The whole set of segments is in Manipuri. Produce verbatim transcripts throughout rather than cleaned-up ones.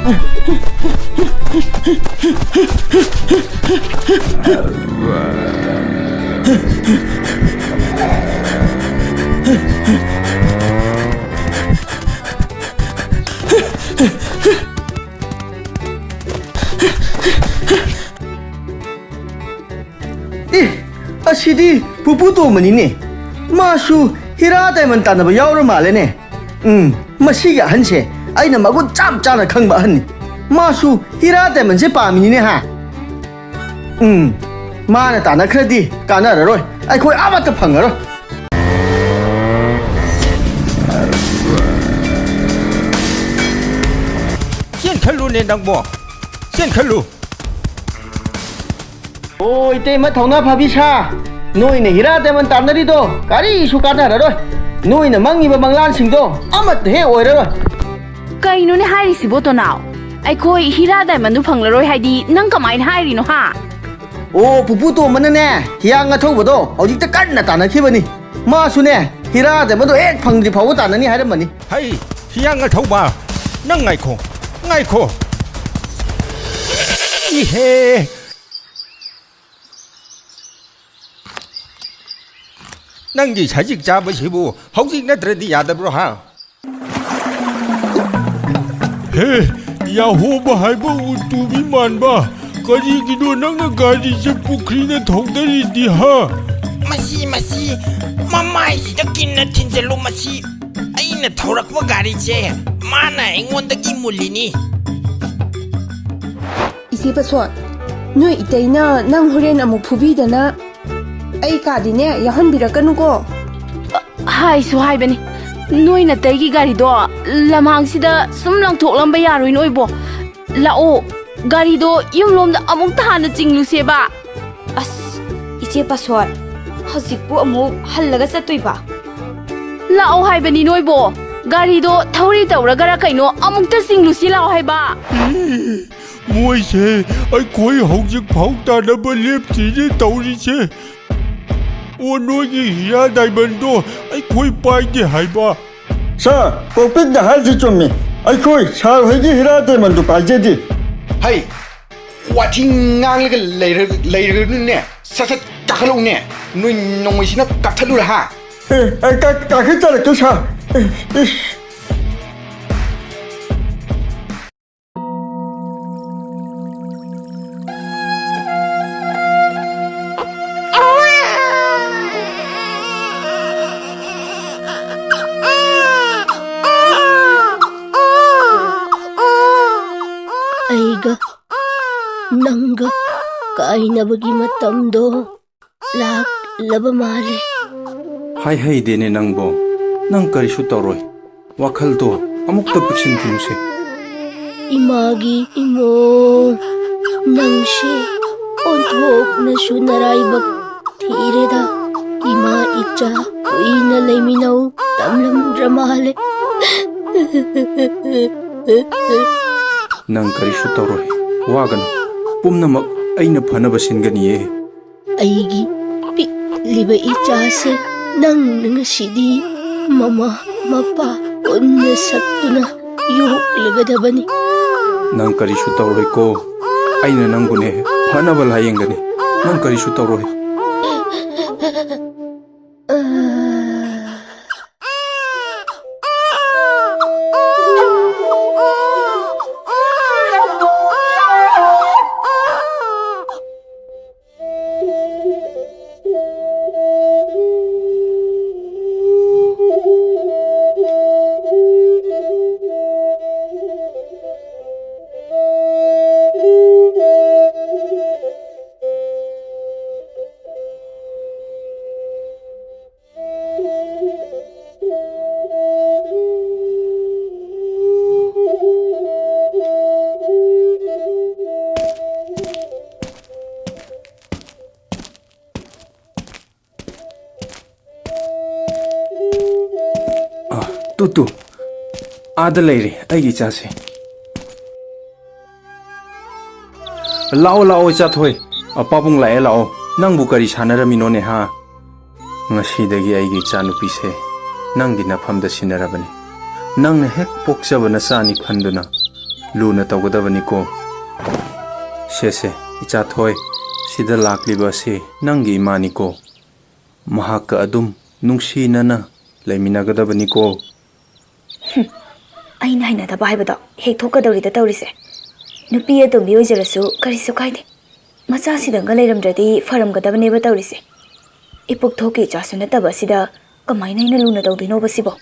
ꯑꯦ, ꯑꯁꯤꯗꯤ ꯄꯨꯄꯨ ꯇꯣꯝꯕꯅꯤꯅꯦ꯫ ꯃꯥꯁꯨ ꯍꯤꯔꯥ ꯗꯥꯏꯃꯟ ꯇꯥꯟꯅꯕ ꯌꯥꯎꯔ ꯃꯥꯜꯂꯦꯅꯦ꯫ ꯎꯝ, ꯃꯁꯤꯒꯤ ꯑꯍꯟꯁꯦ ꯑꯩꯅ ꯃꯒꯨꯟ ꯆꯞ ꯆꯥꯅ ꯈꯪꯕ ꯑꯍꯟꯅꯤ꯫ ꯃꯥꯁꯨ ꯍꯤꯔꯥ ꯗꯥꯏꯃꯟꯁꯦ ꯄꯥꯝꯃꯤꯅꯤꯅꯦ ꯍꯥ? ꯎꯝ, ꯃꯥꯅ ꯇꯥꯟꯅꯈ꯭ꯔꯗꯤ ꯀꯥꯟꯅꯔꯔꯣꯏ, ꯑꯩꯈꯣꯏ ꯑꯃꯠꯇ ꯐꯪꯉꯔꯣꯏ꯫ ꯆꯦꯟꯈꯠꯂꯨꯅꯦ ꯅꯪꯕꯣ, ꯆꯦꯟꯈꯠꯂꯨ꯫ ꯑꯣ, ꯏꯇꯩꯃ ꯊꯧꯅꯥ ꯐꯕꯤ ꯁꯥ, ꯅꯣꯏꯅ ꯍꯤꯔꯥ ꯗꯥꯏꯃꯟ ꯇꯥꯟꯅꯔꯤꯗꯣ ꯀꯔꯤꯁꯨ ꯀꯥꯟꯅꯔꯔꯣꯏ꯫ ꯅꯣꯏꯅ ꯃꯪꯉꯤꯕ ꯃꯪꯂꯥꯟꯁꯤꯡꯗꯣ ꯑꯃꯠꯇ ꯍꯦꯛ ꯑꯣꯏꯔꯔꯣꯏ꯫ ꯀꯩꯅꯣꯅꯦ ꯍꯥꯏꯔꯤꯁꯤꯕꯣ ꯇꯣꯅꯥꯎ? ꯑꯩꯈꯣꯏ ꯍꯤꯔꯥ ꯗꯥꯏꯃꯟꯗꯨ ꯐꯪꯂꯔꯣꯏ ꯍꯥꯏꯗꯤ ꯅꯪ ꯀꯃꯥꯏꯅ ꯍꯥꯏꯔꯤꯅꯣ ꯍꯥ? ꯑꯣ, ꯄꯨꯄꯨ ꯇꯣꯝꯕꯅꯅꯦ ꯍꯤꯌꯥꯡ ꯑꯊꯧꯕꯗꯣ ꯍꯧꯖꯤꯛꯇ ꯀꯟꯅ ꯇꯥꯟꯅꯈꯤꯕꯅꯤ꯫ ꯃꯥꯁꯨꯅꯦ ꯍꯤꯔꯥ ꯗꯥꯏꯃꯟꯗꯣ ꯍꯦꯛ ꯐꯪꯗ꯭ꯔꯤ ꯐꯥꯎꯕ ꯇꯥꯟꯅꯅꯤ ꯍꯥꯏꯔꯝꯕꯅꯤ꯫ ꯍꯩ, ꯍꯤꯌꯥꯡ ꯑꯊꯧꯕ, ꯅꯪ ꯉꯥꯏꯈꯣ, ꯉꯥꯏꯈꯣ꯫ ꯏꯍꯦ! ꯅꯪꯒꯤ ꯁꯖꯤꯛ ꯆꯥꯕꯁꯤꯕꯨ ꯍꯧꯖꯤꯛ ꯅꯠꯇ꯭ꯔꯗꯤ ꯌꯥꯗꯕ꯭ꯔꯣ ꯍꯥ? ꯍꯦ, ꯌꯥꯍꯣꯕ ꯍꯥꯏꯕ ꯎꯇꯨꯕꯤ ꯃꯥꯟꯕ, ꯀꯔꯤꯒꯤꯅꯣ ꯅꯪꯅ ꯒꯥꯔꯤꯁꯦ ꯄꯨꯈ꯭ꯔꯤꯗ ꯊꯧꯗꯔꯤꯗꯤ ꯍꯥ? ꯃꯁꯤ, ꯃꯁꯤ, ꯃꯃꯥꯏꯁꯤꯗ ꯀꯤꯟꯅ ꯊꯤꯟꯖꯜꯂꯨ ꯃꯁꯤ꯫ ꯑꯩꯅ ꯊꯧꯔꯛꯄ ꯒꯥꯔꯤꯁꯦ ꯃꯥꯅ ꯑꯩꯉꯣꯟꯗꯒꯤ ꯃꯨꯜꯂꯤꯅꯤ꯫ ꯏꯆꯦ ꯄꯁꯣꯠ, ꯅꯣꯏ ꯏꯇꯩꯅ ꯅꯪ ꯍꯣꯔꯦꯟ ꯑꯃꯨꯛ ꯐꯨꯕꯤꯗꯅ ꯑꯩ ꯀꯥꯗꯤꯅꯦ ꯌꯥꯎꯍꯟꯕꯤꯔꯛꯀꯅꯨꯀꯣ꯫ ꯍꯥꯏꯁꯨ ꯍꯥꯏꯕꯅꯤ, ꯅꯣꯏ ꯅꯇꯩꯒꯤ ꯒꯥꯔꯤꯗꯣ ꯂꯝꯍꯥꯡꯁꯤꯗ ꯁꯨꯝ ꯂꯪꯊꯣꯛꯂꯝꯕ ꯌꯥꯔꯣꯏ ꯅꯣꯏꯕꯣ꯫ ꯂꯥꯛꯑꯣ, ꯒꯥꯔꯤꯗꯣ ꯌꯨꯝꯂꯣꯝꯗ ꯑꯃꯨꯛꯇ ꯍꯥꯟꯅ ꯆꯤꯡꯂꯨꯁꯦꯕ꯫ ꯑꯁ, ꯏꯆꯦ ꯄꯁꯣꯠ, ꯍꯧꯖꯤꯛꯄꯨ ꯑꯃꯨꯛ ꯍꯜꯂꯒ ꯆꯠꯇꯣꯏꯕ? ꯂꯥꯛꯑꯣ ꯍꯥꯏꯕꯅꯤ ꯅꯣꯏꯕꯣ, ꯒꯥꯔꯤꯗꯣ ꯊꯧꯔꯤ ꯇꯧꯔꯒꯔ ꯀꯩꯅꯣ ꯑꯃꯨꯛꯇ ꯆꯤꯡꯂꯨꯁꯤ ꯂꯥꯛꯑꯣ ꯍꯥꯏꯕ꯫ ꯃꯣꯏꯁꯦ ꯑꯩꯈꯣꯏ ꯍꯧꯖꯤꯛ ꯐꯥꯎ ꯇꯥꯟꯅꯕ ꯂꯦꯞꯇ꯭ꯔꯤꯅꯦ ꯇꯧꯔꯤꯁꯦ꯫ ꯑꯣ, ꯅꯣꯏꯒꯤ ꯍꯤꯔꯥ ꯗꯥꯏꯃꯟꯗꯣ ꯑꯩꯈꯣꯏ ꯄꯥꯏꯗꯦ ꯍꯥꯏꯕ꯫ ꯁꯥꯔ, ꯀꯣꯛꯄꯤꯠꯅ ꯍꯥꯏꯔꯤꯁꯤ ꯆꯨꯝꯃꯤ꯫ ꯑꯩꯈꯣꯏ ꯁꯥꯔ ꯍꯣꯏꯒꯤ ꯍꯤꯔꯥ ꯗꯥꯏꯃꯟꯗꯨ ꯄꯥꯏꯖꯗꯦ꯫ ꯍꯩ, ꯋꯥꯊꯤ ꯉꯥꯡꯂꯒ ꯂꯩꯔ-, ꯂꯩꯔꯒꯅꯨꯅꯦ꯫ ꯁꯠ ꯁꯠ ꯀꯥꯈꯠꯂꯛꯎꯅꯦ꯫ ꯅꯣꯏ ꯅꯣꯡꯃꯩꯁꯤꯅ ꯀꯥꯞꯊꯠꯂꯨꯔꯥ, ꯍꯥ? ꯑꯦ, ꯑꯦ, ꯀꯥ-, ꯀꯥꯈꯠꯆꯔꯛꯀꯦ ꯁꯥꯔ꯫ ꯑꯦ, ꯏꯁ꯫ ꯑꯩꯒ ꯅꯪꯒ ꯀꯥꯏꯅꯕꯒꯤ ꯃꯇꯝꯗꯣ ꯂꯥꯛꯂꯕ ꯃꯥꯜꯂꯦ꯫ ꯍꯥꯏ ꯍꯩꯗꯦꯅꯦ ꯅꯪꯕꯣ, ꯅꯪ ꯀꯔꯤꯁꯨ ꯇꯧꯔꯣꯏ꯫ ꯋꯥꯈꯜꯗꯣ ꯑꯃꯨꯛꯇ ꯄꯤꯛꯁꯤꯟꯈꯤꯅꯨꯁꯦ꯫ ꯏꯃꯥꯒꯤ ꯏꯃꯣ, ꯅꯪꯁꯦ ꯑꯣꯟꯊꯣꯛꯅꯁꯨ ꯅꯔꯥꯏꯕꯛ ꯊꯤꯔꯦꯗ꯫ ꯏꯃꯥ ꯏꯆꯥ ꯀꯨꯏꯅ ꯂꯩꯃꯤꯟꯅꯧ ꯇꯝꯂꯝꯗ꯭ꯔ ꯃꯥꯜꯂꯦ꯫ ꯅꯪ ꯀꯔꯤꯁꯨ ꯇꯧꯔꯣꯏ, ꯋꯥꯒꯅꯨ꯫ ꯄꯨꯝꯅꯃꯛ ꯑꯩꯅ ꯐꯅꯕ ꯁꯤꯟꯒꯅꯤꯌꯦ꯫ ꯑꯩꯒꯤ ꯄꯤꯛꯂꯤꯕ ꯏꯆꯥꯁꯦ ꯅꯪꯅ ꯉꯁꯤꯗꯤ ꯃꯃꯥ ꯃꯄꯥ ꯄꯨꯟꯅ ꯁꯛꯇꯨꯅ ꯌꯣꯛꯂꯒꯗꯕꯅꯤ꯫ ꯅꯪ ꯀꯔꯤꯁꯨ ꯇꯧꯔꯣꯏꯀꯣ꯫ ꯑꯩꯅ ꯅꯪꯕꯨꯅꯦ ꯐꯅꯕ ꯂꯥꯌꯦꯡꯒꯅꯤ꯫ ꯅꯪ ꯀꯔꯤꯁꯨ ꯇꯧꯔꯣꯏ꯫ ꯑ, ꯇꯨ, ꯇꯨ꯫ ꯑꯥꯗ ꯂꯩꯔꯦ ꯑꯩꯒꯤ ꯏꯆꯥꯁꯦ꯫ ꯂꯥꯛꯑꯣ, ꯂꯥꯛꯑꯣ, ꯏꯆꯥꯊꯣꯏ꯫ ꯑ, ꯄꯥꯕꯨꯡ ꯂꯥꯛꯑꯦ, ꯂꯥꯛꯑꯣ꯫ ꯅꯪꯕꯨ ꯀꯔꯤ ꯁꯥꯟꯅꯔꯝꯃꯤꯅꯣꯅꯦ, ꯍꯥ? ꯉꯁꯤꯗꯒꯤ ꯑꯩꯒꯤ ꯏꯆꯥꯅꯨꯄꯤꯁꯦ ꯅꯪꯒꯤ ꯅꯐꯝꯗ ꯁꯤꯟꯅꯔꯕꯅꯤ꯫ ꯅꯪꯅ ꯍꯦꯛ ꯄꯣꯛꯆꯕ ꯅꯆꯥꯅꯤ ꯈꯟꯗꯨꯅ ꯂꯨꯅ ꯇꯧꯒꯗꯕꯅꯤꯀꯣ꯫ ꯁꯦ ꯁꯦ, ꯏꯆꯥ ꯊꯣꯏ, ꯁꯤꯗ ꯂꯥꯛꯂꯤꯕ ꯑꯁꯤ ꯅꯪꯒꯤ ꯏꯃꯥꯅꯤꯀꯣ꯫ ꯃꯍꯥꯛꯀ ꯑꯗꯨꯝ ꯅꯨꯡꯁꯤꯅꯅ ꯂꯩꯃꯤꯟꯅꯒꯗꯕꯅꯤꯀꯣ꯫ ꯍꯨꯝ, ꯑꯩꯅ ꯍꯩꯅꯗꯕ ꯍꯥꯏꯕꯗꯣ ꯍꯦꯛ ꯊꯣꯛꯀꯗꯧꯔꯤꯗ ꯇꯧꯔꯤꯁꯦ꯫ ꯅꯨꯄꯤ ꯑꯇꯣꯝꯕꯤ ꯑꯣꯏꯖꯔꯁꯨ ꯀꯔꯤꯁꯨ ꯀꯥꯏꯗꯦ꯫ ꯃꯆꯥꯁꯤꯗꯪꯒ ꯂꯩꯔꯝꯗ꯭ꯔꯗꯤ ꯐꯔꯝꯒꯗꯕꯅꯦꯕ ꯇꯧꯔꯤꯁꯦ꯫ ꯏꯄꯨꯛ ꯊꯣꯛꯀꯤ ꯏꯆꯥꯁꯨ ꯅꯠꯇꯕ ꯑꯁꯤꯗ ꯀꯃꯥꯏꯅ ꯑꯩꯅ ꯂꯨꯅ ꯇꯧꯗꯣꯏꯅꯣꯕ ꯁꯤꯕꯣ?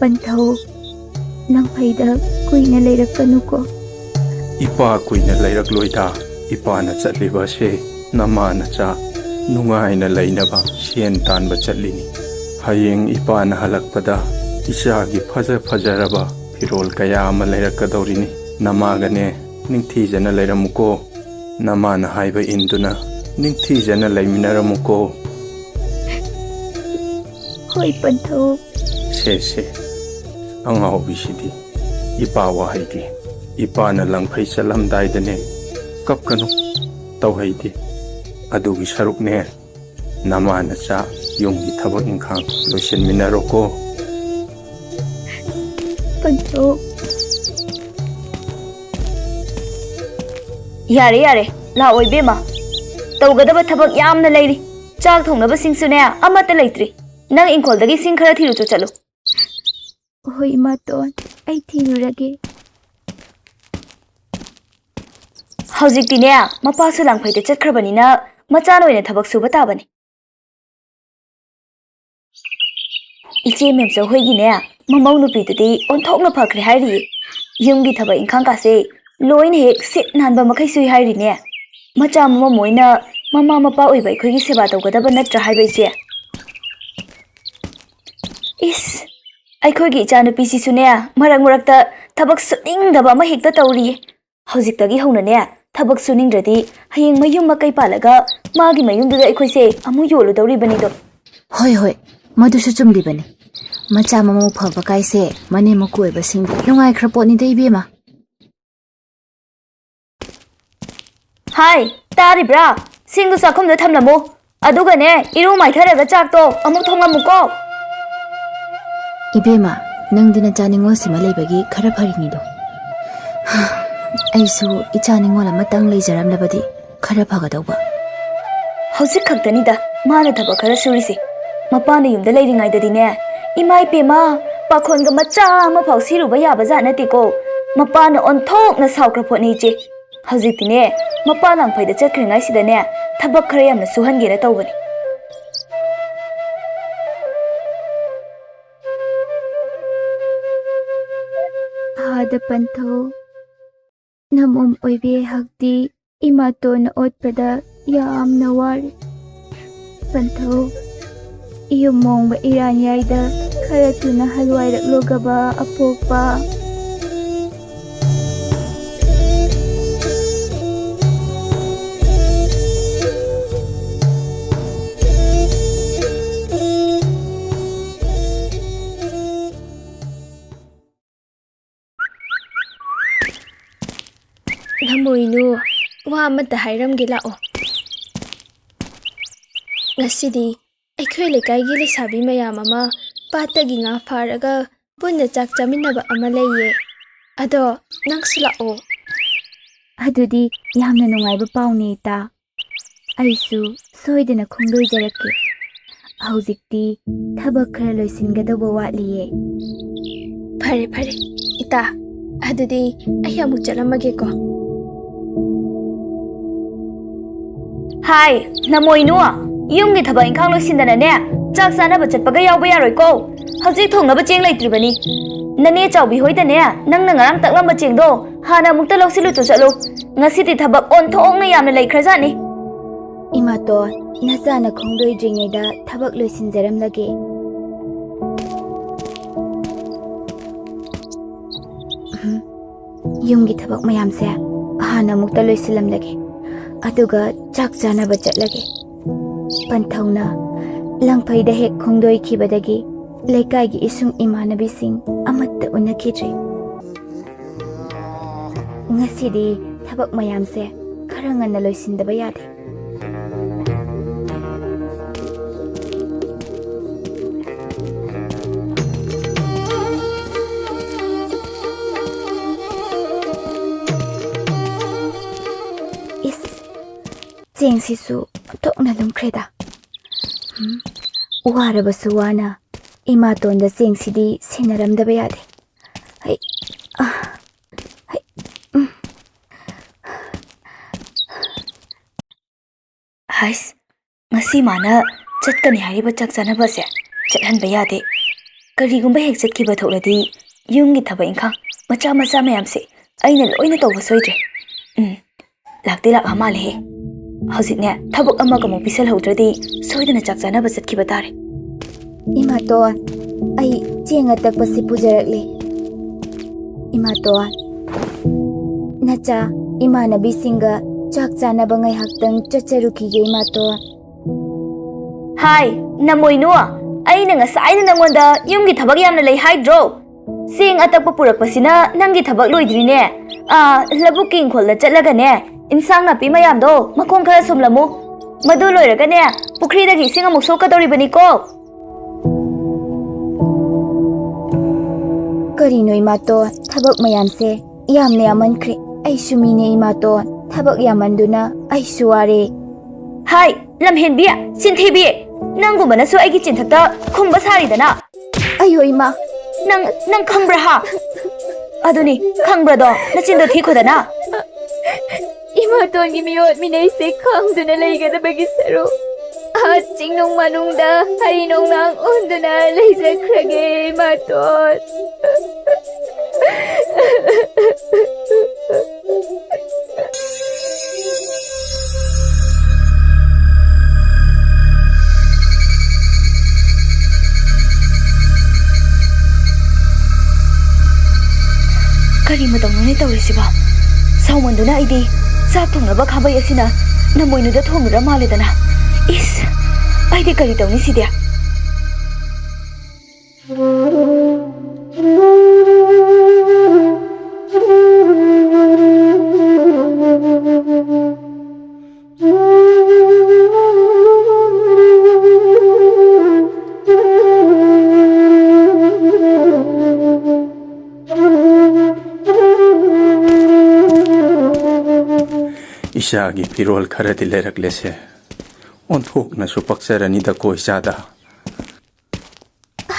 ꯄꯟꯊꯧ, ꯂꯥꯡꯐꯩꯗ ꯀꯨꯏꯅ ꯂꯩꯔꯛꯀꯅꯨꯀꯣ꯫ ꯏꯄꯥ ꯀꯨꯏꯅ ꯂꯩꯔꯛꯂꯣꯏꯗ꯫ ꯏꯄꯥꯅ ꯆꯠꯂꯤꯕ ꯑꯁꯦ ꯅꯃꯥ ꯅꯆꯥ ꯅꯨꯡꯉꯥꯏꯅ ꯂꯩꯅꯕ ꯁꯦꯟ ꯇꯥꯟꯕ ꯆꯠꯂꯤꯅꯤ꯫ ꯍꯌꯦꯡ ꯏꯄꯥꯅ ꯍꯜꯂꯛꯄꯗ ꯏꯆꯥꯒꯤ ꯐꯖ ꯐꯖꯔꯕ ꯐꯤꯔꯣꯜ ꯀꯌꯥ ꯑꯃ ꯂꯩꯔꯛꯀꯗꯧꯔꯤꯅꯤ꯫ ꯅꯃꯥꯒꯅꯦ ꯅꯤꯡꯊꯤꯖꯅ ꯂꯩꯔꯝꯃꯨꯀꯣ꯫ ꯅꯃꯥꯅ ꯍꯥꯏꯕ ꯏꯟꯗꯨꯅ ꯅꯤꯡꯊꯤꯖꯅ ꯂꯩꯃꯤꯟꯅꯔꯝꯃꯨꯀꯣ꯫ ꯍꯣꯏ, ꯄꯟꯊꯧ꯫ ꯁꯦ, ꯁꯦ, ꯑꯉꯥꯎꯕꯤꯁꯤꯗꯤ꯫ ꯏꯄꯥ ꯋꯥꯍꯩꯗꯤ ꯏꯄꯥꯅ ꯂꯪꯐꯩ ꯆꯠꯂꯝꯗꯥꯏꯗꯅꯦ ꯀꯞꯀꯅꯨ ꯇꯧꯍꯩꯗꯦ꯫ ꯑꯗꯨꯒꯤ ꯁꯔꯨꯛꯅꯦ, ꯅꯃꯥ ꯅꯆꯥ ꯌꯨꯝꯒꯤ ꯊꯕꯛ ꯏꯪꯈꯥꯡ ꯂꯣꯏꯁꯤꯟꯃꯤꯟꯅꯔꯣꯀꯣ꯫ ꯄꯟꯊꯧ꯫ ꯌꯥꯔꯦ, ꯌꯥꯔꯦ, ꯂꯥꯛꯑꯣ ꯏꯕꯦꯝꯃ꯫ ꯇꯧꯒꯗꯕ ꯊꯕꯛ ꯌꯥꯝꯅ ꯂꯩꯔꯤ꯫ ꯆꯥꯛ ꯊꯣꯡꯅꯕꯁꯤꯡꯁꯨꯅꯦ ꯑꯃꯠꯇ ꯂꯩꯇ꯭ꯔꯤ꯫ ꯅꯪ ꯏꯪꯈꯣꯜꯗꯒꯤ ꯁꯤꯡ ꯈꯔ ꯊꯤꯔꯨꯆꯣ ꯆꯠꯂꯨ꯫ ꯍꯣꯏ ꯏꯃꯥꯇꯣꯟ, ꯑꯩ ꯊꯤꯔꯨꯔꯒꯦ꯫ ꯍꯧꯖꯤꯛꯇꯤꯅꯦ, ꯃꯄꯥꯁꯨ ꯂꯥꯡꯐꯩꯗ ꯆꯠꯈ꯭ꯔꯕꯅꯤꯅ ꯃꯆꯥꯅ ꯑꯣꯏꯅ ꯊꯕꯛ ꯁꯨꯕ ꯇꯥꯕꯅꯤ꯫ ꯏꯆꯦ ꯃꯦꯝꯆꯧ ꯍꯣꯏꯒꯤꯅꯦ, ꯃꯃꯧ ꯅꯨꯄꯤꯗꯨꯗꯤ ꯑꯣꯟꯊꯣꯛꯅ ꯐꯈ꯭ꯔꯦ ꯍꯥꯏꯔꯤꯌꯦ꯫ ꯌꯨꯝꯒꯤ ꯊꯕꯛ ꯏꯪꯈꯥꯡ ꯀꯥꯁꯦ ꯂꯣꯏꯅ ꯍꯦꯛ ꯁꯤꯠ ꯅꯥꯟꯕ ꯃꯈꯩ ꯁꯨꯏ ꯍꯥꯏꯔꯤꯅꯦ꯫ ꯃꯆꯥ ꯃꯃꯧ ꯑꯣꯏꯅ ꯃꯃꯥ ꯃꯄꯥ ꯑꯣꯏꯕ ꯑꯩꯈꯣꯏꯒꯤ ꯁꯦꯕꯥ ꯇꯧꯒꯗꯕ ꯅꯠꯇ꯭ꯔꯥ ꯍꯥꯏꯕ, ꯏꯆꯦ? ꯏꯁ, ꯑꯩꯈꯣꯏꯒꯤ ꯏꯆꯥꯅꯨꯄꯤꯁꯤꯁꯨꯅꯦ, ꯃꯔꯛ ꯃꯔꯛꯇ ꯊꯕꯛ ꯁꯨꯅꯤꯡꯗꯕ ꯑꯃ ꯍꯦꯛꯇ ꯇꯧꯔꯤꯌꯦ꯫ ꯍꯧꯖꯤꯛꯇꯒꯤ ꯍꯧꯅꯅꯦ, ꯊꯕꯛ ꯁꯨꯅꯤꯡꯗ꯭ꯔꯗꯤ ꯍꯌꯦꯡ ꯃꯌꯨꯝ ꯃꯀꯩ ꯄꯥꯜꯂꯒ ꯃꯥꯒꯤ ꯃꯌꯨꯝꯗꯨꯗ ꯑꯩꯈꯣꯏꯁꯦ ꯑꯃꯨꯛ ꯌꯣꯜꯂꯨꯗꯧꯔꯤꯕꯅꯤꯗꯣ꯫ ꯍꯣꯏ, ꯍꯣꯏ, ꯃꯗꯨꯁꯨ ꯆꯨꯝꯂꯤꯕꯅꯤ꯫ ꯃꯆꯥ ꯃꯃꯧ ꯐꯕ ꯀꯥꯏꯁꯦ ꯃꯅꯦꯝ ꯃꯀꯨ ꯑꯣꯏꯕꯁꯤꯡꯗꯤ ꯅꯨꯡꯉꯥꯏꯈ꯭ꯔ ꯄꯣꯠꯅꯤꯗ, ꯏꯕꯦꯝꯃ꯫ ꯍꯥꯏ, ꯇꯥꯔꯤꯕ꯭ꯔꯥ? ꯁꯤꯡꯗꯨ ꯆꯥꯛꯈꯨꯝꯗ ꯊꯝꯂꯝꯃꯨ꯫ ꯑꯗꯨꯒꯅꯦ, ꯏꯔꯨ ꯃꯥꯏꯊꯔꯒ ꯆꯥꯛꯇꯣ ꯑꯃꯨꯛ ꯊꯣꯡꯂꯝꯃꯨꯀꯣ꯫ ꯏꯕꯦꯝꯃ, ꯅꯪꯗꯤ ꯅꯆꯥ ꯅꯤꯉꯣꯜꯁꯤꯃ ꯂꯩꯕꯒꯤ ꯈꯔ ꯐꯔꯤꯅꯤꯗꯣ꯫ ꯑꯩꯁꯨ ꯏꯆꯥ ꯅꯤꯉꯣꯜ ꯑꯃꯇꯪ ꯂꯩꯖꯔꯝꯂꯕꯗꯤ ꯈꯔ ꯐꯒꯗꯧꯕ꯫ ꯍꯧꯖꯤꯛ ꯈꯛꯇꯅꯤꯗ ꯃꯥꯅ ꯊꯕꯛ ꯈꯔ ꯁꯨꯔꯤꯁꯦ꯫ ꯃꯄꯥꯅ ꯌꯨꯝꯗ ꯂꯩꯔꯤꯉꯩꯗꯗꯤꯅꯦ, ꯏꯃꯥ ꯏꯄꯦꯝꯃ, ꯄꯥꯈꯣꯟꯒ ꯃꯆꯥ ꯑꯃꯐꯥꯎ ꯁꯤꯔꯨꯕ ꯌꯥꯕ ꯖꯥꯠ ꯅꯠꯇꯦꯀꯣ꯫ ꯃꯄꯥꯅ ꯑꯣꯟꯊꯣꯛꯅ ꯁꯥꯎꯈ꯭ꯔ ꯄꯣꯠꯅꯤ, ꯏꯆꯦ꯫ ꯍꯧꯖꯤꯛꯇꯤꯅꯦ, ꯃꯄꯥ ꯂꯥꯡꯐꯩꯗ ꯆꯠꯈ꯭ꯔꯤꯉꯩꯁꯤꯗꯅꯦ, ꯊꯕꯛ ꯈꯔ ꯌꯥꯝꯅ ꯁꯨꯍꯟꯒꯦꯅ ꯇꯧꯕꯅꯤ꯫ ꯑꯥꯗ ꯄꯟꯊꯧ, ꯅꯃꯣꯝ ꯑꯣꯏꯕꯤ ꯑꯩꯍꯥꯛꯇꯤ ꯏꯃꯥꯇꯣꯟꯅ ꯑꯣꯠꯄꯗ ꯌꯥꯝꯅ ꯋꯥꯔꯦ꯫ ꯄꯟꯊꯧ, ꯏꯌꯨꯝ ꯃꯣꯡꯕ ꯏꯔꯥꯟꯌꯥꯏꯗ ꯈꯔ ꯊꯨꯅ ꯍꯜꯋꯥꯏꯔꯛꯂꯨꯒꯕ ꯑꯄꯣꯛꯄ꯫ ꯂꯃꯣꯏꯅꯨ, ꯋꯥ ꯑꯃꯇ ꯍꯥꯏꯔꯝꯒꯦ ꯂꯥꯛꯑꯣ꯫ ꯉꯁꯤꯗꯤ ꯑꯩꯈꯣꯏ ꯂꯩꯀꯥꯏꯒꯤ ꯂꯩꯁꯥꯕꯤ ꯃꯌꯥꯝ ꯑꯃ ꯄꯥꯠꯇꯒꯤ ꯉꯥ ꯐꯥꯔꯒ ꯄꯨꯟꯅ ꯆꯥꯛ ꯆꯥꯃꯤꯟꯅꯕ ꯑꯃ ꯂꯩꯌꯦ꯫ ꯑꯗꯣ ꯅꯪꯁꯨ ꯂꯥꯛꯑꯣ꯫ ꯑꯗꯨꯗꯤ ꯌꯥꯝꯅ ꯅꯨꯡꯉꯥꯏꯕ ꯄꯥꯎꯅꯦ, ꯏꯇꯥ꯫ ꯑꯩꯁꯨ ꯁꯣꯏꯗꯅ ꯈꯣꯡꯗꯣꯏꯖꯔꯛꯀꯦ꯫ ꯍꯧꯖꯤꯛꯇꯤ ꯊꯕꯛ ꯈꯔ ꯂꯣꯏꯁꯤꯟꯒꯗꯧꯕ ꯋꯥꯠꯂꯤꯌꯦ꯫ ꯐꯔꯦ, ꯐꯔꯦ, ꯏꯇꯥ꯫ ꯑꯗꯨꯗꯤ ꯑꯩ ꯑꯃꯨꯛ ꯆꯠꯂꯝꯃꯒꯦꯀꯣ꯫ ꯍꯥꯏ, ꯅꯃꯣꯏꯅꯨ, ꯌꯨꯝꯒꯤ ꯊꯕꯛ ꯏꯪꯈꯥꯡ ꯂꯣꯏꯁꯤꯟꯗꯅꯅꯦ, ꯆꯥꯛ ꯆꯥꯅꯕ ꯆꯠꯄꯒ ꯌꯥꯎꯕ ꯌꯥꯔꯣꯏꯀꯣ꯫ ꯍꯧꯖꯤꯛ ꯊꯣꯡꯅꯕ ꯆꯦꯡ ꯂꯩꯇ꯭ꯔꯤꯕꯅꯤ꯫ ꯅꯅꯦ ꯆꯥꯎꯕꯤ ꯍꯣꯏꯗꯅꯦ, ꯅꯪꯅ ꯉꯔꯥꯡ ꯇꯛꯂꯝꯕ ꯆꯦꯡꯗꯣ ꯍꯥꯟꯅ ꯑꯃꯨꯛꯇ ꯂꯧꯁꯤꯜꯂꯨꯆꯣ ꯆꯠꯂꯨ꯫ ꯉꯁꯤꯗꯤ ꯊꯕꯛ ꯑꯣꯟꯊꯣꯛꯅ ꯌꯥꯝꯅ ꯂꯩꯈ꯭ꯔꯖꯥꯠꯅꯤ꯫ ꯏꯃꯥꯇꯣꯟ, ꯅꯆꯥꯅ ꯈꯣꯡꯗꯣꯏꯗ꯭ꯔꯤꯉꯩꯗ ꯊꯕꯛ ꯂꯣꯏꯁꯤꯟꯖꯔꯝꯂꯒꯦ꯫ ꯎꯝ, ꯌꯨꯝꯒꯤ ꯊꯕꯛ ꯃꯌꯥꯝꯁꯦ ꯍꯥꯟꯅ ꯑꯃꯨꯛꯇ ꯂꯣꯏꯁꯤꯜꯂꯝꯂꯒꯦ, ꯑꯗꯨꯒ ꯆꯥꯛ ꯆꯥꯅꯕ ꯆꯠꯂꯒꯦ꯫ ꯄꯟꯊꯧꯅ ꯂꯪꯐꯩꯗ ꯍꯦꯛ ꯈꯣꯡꯗꯣꯏꯈꯤꯕꯗꯒꯤ ꯂꯩꯀꯥꯏꯒꯤ ꯏꯁꯨꯡ ꯏꯃꯥꯟꯅꯕꯤꯁꯤꯡ ꯑꯃꯠꯇ ꯎꯅꯈꯤꯗ꯭ꯔꯦ꯫ ꯉꯁꯤꯗꯤ ꯊꯕꯛ ꯃꯌꯥꯝꯁꯦ ꯈꯔ ꯉꯟꯅ ꯂꯣꯏꯁꯤꯟꯗꯕ ꯌꯥꯗꯦ꯫ ꯏꯁ, ꯆꯦꯡꯁꯤꯁꯨ ꯑꯣꯟꯊꯣꯛꯅ ꯂꯨꯝꯈ꯭ꯔꯦꯗ꯫ ꯎꯝ, ꯋꯥꯔꯕꯁꯨ ꯋꯥꯅ ꯏꯃꯥꯇꯣꯟꯗ ꯆꯦꯡꯁꯤꯗꯤ ꯁꯤꯟꯅꯔꯝꯗꯕ ꯌꯥꯗꯦ꯫ ꯍꯩ, ꯑ, ꯍꯩ, ꯎꯝ꯫ ꯍꯥꯏꯁ, ꯉꯁꯤ ꯃꯥꯅ ꯆꯠꯀꯅꯤ ꯍꯥꯏꯔꯤꯕ ꯆꯥꯛ ꯆꯥꯅꯕꯁꯦ ꯆꯠꯍꯟꯕ ꯌꯥꯗꯦ꯫ ꯀꯔꯤꯒꯨꯝꯕ ꯍꯦꯛ ꯆꯠꯈꯤꯕ ꯊꯣꯛꯂꯗꯤ ꯌꯨꯝꯒꯤ ꯊꯕꯛ ꯏꯪꯈꯥꯡ ꯃꯆꯥ ꯃꯆꯥ ꯃꯌꯥꯝꯁꯦ ꯑꯩꯅ ꯂꯣꯏꯅ ꯇꯧꯕ ꯁꯣꯏꯗ꯭ꯔꯦ꯫ ꯎꯝ, ꯂꯥꯛꯇꯤ ꯂꯥꯛꯑ ꯃꯥꯜꯂꯦꯍꯦ꯫ ꯍꯧꯖꯤꯛꯅꯦ ꯊꯕꯛ ꯑꯃꯒ ꯑꯃꯨꯛ ꯄꯤꯁꯜꯍꯧꯗ꯭ꯔꯗꯤ ꯁꯣꯏꯗꯅ ꯆꯥꯛ ꯆꯥꯅꯕ ꯆꯠꯈꯤꯕ ꯇꯥꯔꯦ꯫ ꯏꯃꯥꯇꯣꯟ, ꯑꯩ ꯆꯦꯡ ꯑꯇꯛꯄꯁꯤ ꯄꯨꯖꯔꯛꯂꯤ꯫ ꯏꯃꯥꯇꯣꯟ, ꯅꯆꯥ, ꯏꯃꯥꯟꯅꯕꯤꯁꯤꯡꯒ ꯆꯥꯛ ꯆꯥꯅꯕ ꯉꯥꯏꯍꯥꯛꯇꯪ ꯆꯠꯆꯔꯨꯈꯤꯒꯦ, ꯏꯃꯥꯇꯣꯟ꯫ ꯍꯥꯏ, ꯅꯃꯣꯏꯅꯨ, ꯑꯩꯅ ꯉꯁꯥꯏꯅ ꯅꯪꯉꯣꯟꯗ ꯌꯨꯝꯒꯤ ꯊꯕꯛ ꯌꯥꯝꯅ ꯂꯩ ꯍꯥꯏꯗ꯭ꯔꯣ? ꯆꯦꯡ ꯑꯇꯛꯄ ꯄꯨꯔꯛꯄꯁꯤꯅ ꯅꯪꯒꯤ ꯊꯕꯛ ꯂꯣꯏꯗ꯭ꯔꯤꯅꯦ꯫ ꯑꯥ, ꯂꯧꯕꯨꯛꯀꯤ ꯏꯪꯈꯣꯜꯗ ꯆꯠꯂꯒꯅꯦ, ꯏꯟꯁꯥꯡ ꯅꯥꯄꯤ ꯃꯌꯥꯝꯗꯣ ꯃꯈꯣꯡ ꯈꯔ ꯁꯣꯝꯂꯝꯃꯨ꯫ ꯃꯗꯨ ꯂꯣꯏꯔꯒꯅꯦ, ꯄꯨꯈ꯭ꯔꯤꯗꯒꯤ ꯏꯁꯤꯡ ꯑꯃꯨꯛ ꯁꯣꯛꯀꯗꯧꯔꯤꯕꯅꯤꯀꯣ꯫ ꯀꯔꯤꯅꯣ ꯏꯃꯥꯇꯣꯟ, ꯊꯕꯛ ꯃꯌꯥꯝꯁꯦ ꯌꯥꯝꯅ ꯌꯥꯝꯃꯟꯈ꯭ꯔꯦ꯫ ꯑꯩꯁꯨ ꯃꯤꯅꯦ ꯏꯃꯥꯇꯣꯟ, ꯊꯕꯛ ꯌꯥꯝꯃꯟꯗꯨꯅ ꯑꯩꯁꯨ ꯋꯥꯔꯦ꯫ ꯍꯥꯏ, ꯂꯝꯍꯦꯟꯕꯤ, ꯆꯤꯟꯊꯤꯕꯤ, ꯅꯪꯒꯨꯝꯕꯅꯁꯨ ꯑꯩꯒꯤ ꯆꯤꯟꯊꯛꯇ ꯈꯨꯝꯕ ꯁꯥꯔꯤꯗꯅ꯫ ꯑꯌꯣ ꯏꯃꯥ! ꯅꯪ, ꯅꯪ ꯈꯪꯕ꯭ꯔꯥ ꯍꯥ? ꯑꯗꯨꯅꯤ, ꯈꯪꯕ꯭ꯔꯗꯣ? ꯅꯆꯤꯟꯗꯣ ꯊꯤꯈꯣꯗꯅ꯫ ꯏꯃꯥꯇꯣꯟꯒꯤ ꯃꯤꯑꯣꯠ ꯃꯤꯅꯩꯁꯦ ꯈꯪꯗꯨꯅ ꯂꯩꯒꯗꯕꯒꯤ ꯁꯔꯨꯛ, ꯑꯥ ꯆꯤꯡꯅꯨꯡ ꯃꯅꯨꯡꯗ ꯍꯔꯤ ꯅꯣꯡꯅꯥꯡ ꯑꯣꯟꯗꯨꯅ ꯂꯩꯖꯈ꯭ꯔꯒꯦ ꯏꯃꯥꯇꯣꯟ꯫ ꯀꯔꯤ ꯃꯇꯧꯅꯣꯅꯦ ꯇꯧꯔꯤꯁꯤꯕꯣ? ꯁꯥꯎꯃꯟꯗꯨꯅ ꯑꯩꯗꯤ ꯆꯥꯛ ꯊꯣꯡꯅꯕ ꯈꯥꯕꯩ ꯑꯁꯤꯅ ꯅꯃꯣꯏꯅꯨꯗ ꯊꯣꯡꯂꯨꯔ ꯃꯥꯜꯂꯦꯗꯅ꯫ ꯏꯁ! ꯑꯩꯗꯤ ꯀꯔꯤ ꯇꯧꯅꯤ ꯁꯤꯗꯤ? ꯏꯆꯥꯒꯤ ꯐꯤꯔꯣꯜ ꯈꯔꯗꯤ ꯂꯩꯔꯛꯂꯦꯁꯦ꯫ ꯑꯣꯟꯊꯣꯛꯅꯁꯨ ꯄꯛꯆꯔꯅꯤꯗꯀꯣ ꯏꯆꯥꯗ꯫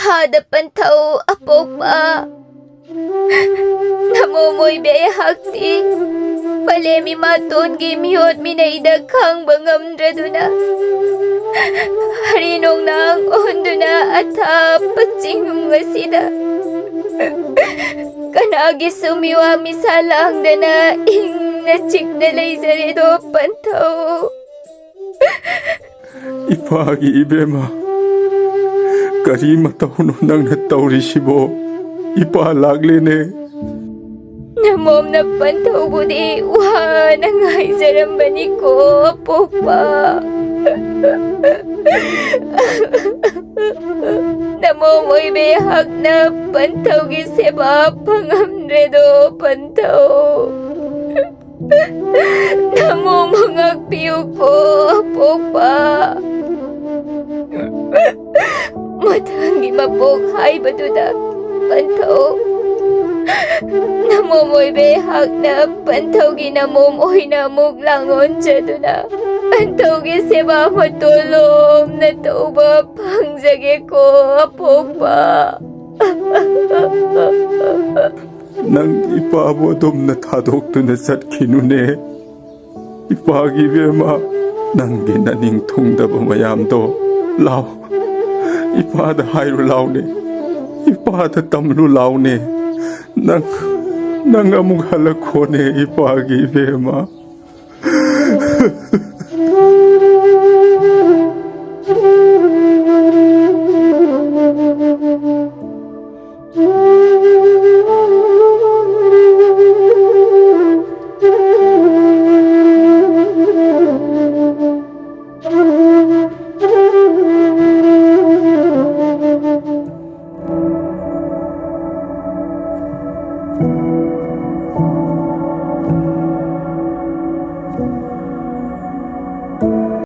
ꯍꯥꯗ ꯄꯟꯊꯧ ꯑꯄꯣꯛꯄ꯫ ꯅꯃꯣꯝ ꯑꯣꯏꯕꯤ ꯑꯩꯍꯥꯛꯇꯤ ꯄꯂꯦꯝ ꯏꯃꯥꯇꯣꯟꯒꯤ ꯃꯤꯑꯣꯠ ꯃꯤꯅꯩꯗ ꯈꯥꯡꯕ ꯉꯝꯗ꯭ꯔꯗꯨꯅ, ꯍꯔꯤ ꯅꯣꯡꯅꯥꯡ ꯑꯣꯟꯗꯨꯅ ꯑꯊꯥꯞꯄ ꯆꯤꯡꯅꯨꯡ ꯑꯁꯤꯗ ꯀꯅꯥꯒꯤꯁꯨ ꯃꯤꯋꯥ ꯃꯤꯁꯥ ꯂꯥꯡꯗꯅ ꯏꯪꯅ ꯆꯤꯛꯅ ꯂꯩꯖꯔꯦꯗꯣ ꯄꯟꯊꯧ꯫ ꯏꯄꯥꯒꯤ ꯏꯕꯦꯝꯃ, ꯀꯔꯤ ꯃꯇꯧꯅꯣ ꯅꯪꯅ ꯇꯧꯔꯤꯁꯤꯕꯣ? ꯏꯄꯥ ꯂꯥꯛꯂꯦꯅꯦ꯫ ꯅꯃꯣꯝꯅ ꯄꯟꯊꯧꯕꯨꯗꯤ ꯋꯥꯅ ꯉꯥꯏꯖꯔꯝꯕꯅꯤꯀꯣ ꯑꯄꯣꯛꯄ꯫ ꯅꯃꯣꯝ ꯑꯣꯏꯕꯤ ꯑꯩꯍꯥꯛꯅ ꯄꯟꯊꯧꯒꯤ ꯁꯦꯕꯥ ꯐꯪꯉꯝꯗ꯭ꯔꯦꯗꯣ ꯄꯟꯊꯧ꯫ ꯅꯃꯣꯝꯕꯨ ꯉꯥꯛꯄꯤꯌꯨꯀꯣ ꯑꯄꯣꯛꯄ꯫ ꯃꯊꯪꯒꯤ ꯃꯄꯣꯛ ꯍꯥꯏꯕꯗꯨꯗ ꯄꯟꯊꯧ, ꯅꯃꯣꯝ ꯑꯣꯏꯕꯤ ꯑꯩꯍꯥꯛꯅ ꯄꯟꯊꯧꯒꯤ ꯅꯃꯣꯝ ꯑꯣꯏꯅ ꯑꯃꯨꯛ ꯂꯥꯡꯑꯣꯟꯖꯗꯨꯅ ꯄꯟꯊꯧꯒꯤ ꯁꯦꯕꯥ ꯃꯇꯣꯟ ꯂꯣꯝꯅ ꯇꯧꯕ ꯐꯪꯖꯒꯦꯀꯣ ꯑꯄꯣꯛꯄ꯫ ꯅꯪ ꯏꯄꯥꯕꯨ ꯑꯗꯨꯝꯅ ꯊꯥꯗꯣꯛꯇꯨꯅ ꯆꯠꯈꯤꯅꯨꯅꯦ꯫ ꯏꯄꯥꯒꯤ ꯏꯕꯦꯝꯃ, ꯅꯪꯒꯤ ꯅꯅꯤꯡ ꯊꯨꯡꯗꯕ ꯃꯌꯥꯝꯗꯣ, ꯂꯥꯎ, ꯏꯄꯥꯗ ꯍꯥꯏꯔꯨ ꯂꯥꯎꯅꯦ, ꯏꯄꯥꯗ ꯇꯝꯂꯨ ꯂꯥꯎꯅꯦ꯫ ꯅꯪ, ꯅꯪ ꯑꯃꯨꯛ ꯍꯜꯂꯛꯈꯣꯅꯦ ꯏꯄꯥꯒꯤ ꯏꯕꯦꯝꯃ꯫